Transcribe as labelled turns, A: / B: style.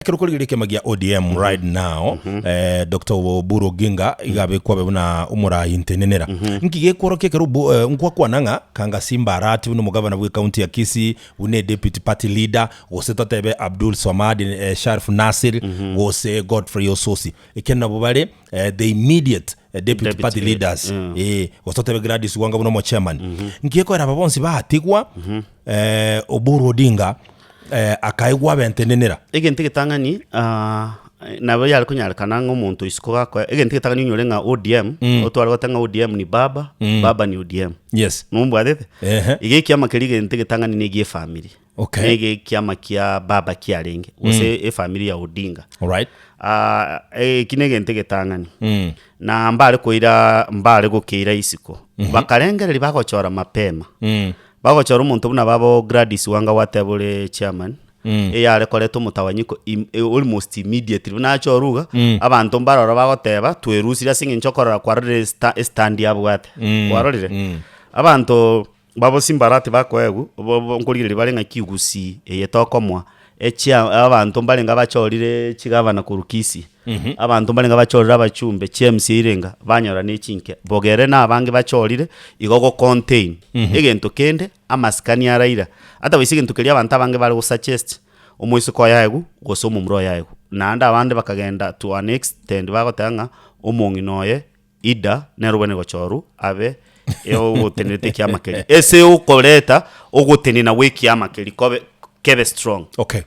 A: Ekero okorigereria ekiama gia ODM right now, eh, Dr. Oburu Oginga iga abekwa abe buna omorai ntenenera. Nki gekworokia ekero Obu- eh, nkwakwana ng'a Kanga Simba Arati buna omogavana bwe county ya Kisii, buna deputy party leader, gose totebe Abdul Swamad eh, Sharif Nassir, gose Godfrey Osotsi. Ekiagera nabwo bare eh, the immediate eh, deputy
B: Deputy
A: party
B: leader,
A: leaders. Eh, gose totebe Gladys Wanga buna omochairman. Nki gekoera aba bonsi batigwa eh, Oburu Odinga eh, akaegwa abe ntenenera.
B: Egento egetang'ani ah, nabo yare konyarekana ng'a omonto isiko gakoe egento egetang'ani onyore ng'a ODM, otware goteba ng'a ODM ni baba, baba ni ODM.
A: Yes.
B: Nombwatete?
A: Ehe.
B: Iga ekiama keria egento egetang'ani na egia efamiri.
A: Okay.
B: Na ege ekiama kia baba kiarenge, gose efamiri ya Odinga.
A: Alright.
B: Ah, eki na egento egetang'ani. Na mbare koira mbare gokeira isiko. Bakarengereria bagochora mapema. Bagochora omonto buna babo Gladys Wanga gwateba ore chairman, eyare koreta omotawanyiko im almost immediately buna achorwe iga, abanto mbaroro bagoteba twerusirie ase eng'encho okorora kwarorire esta estand abwate, kwarorire? Abanto babo Simbarati bakoegwa, bo bo nkorigereria bare ng'aki gusii eye tokomoa, echia abanto mbarenge abachorire chigavana korwa Kisii. Abanto mbarenge bachorire abachumbe chi'MCA irenga, banyora ne chinke. Bogere na abange bachorire, igo go contain. Egento kende, amasikani a Raila. Ata boiso egento keria abanto abange bare go suggest, omoiseke oye aegwe, gose omomura oye aegwe. Naende abande bakagenda to an extent bagoteba ng'a, omong'ina oye Ida nere obwenerete gochorwa abe ogotenerete ekiama keria, ase okoreta ogotenena gwa ekiama keria kobe kebe strong.
A: Okay.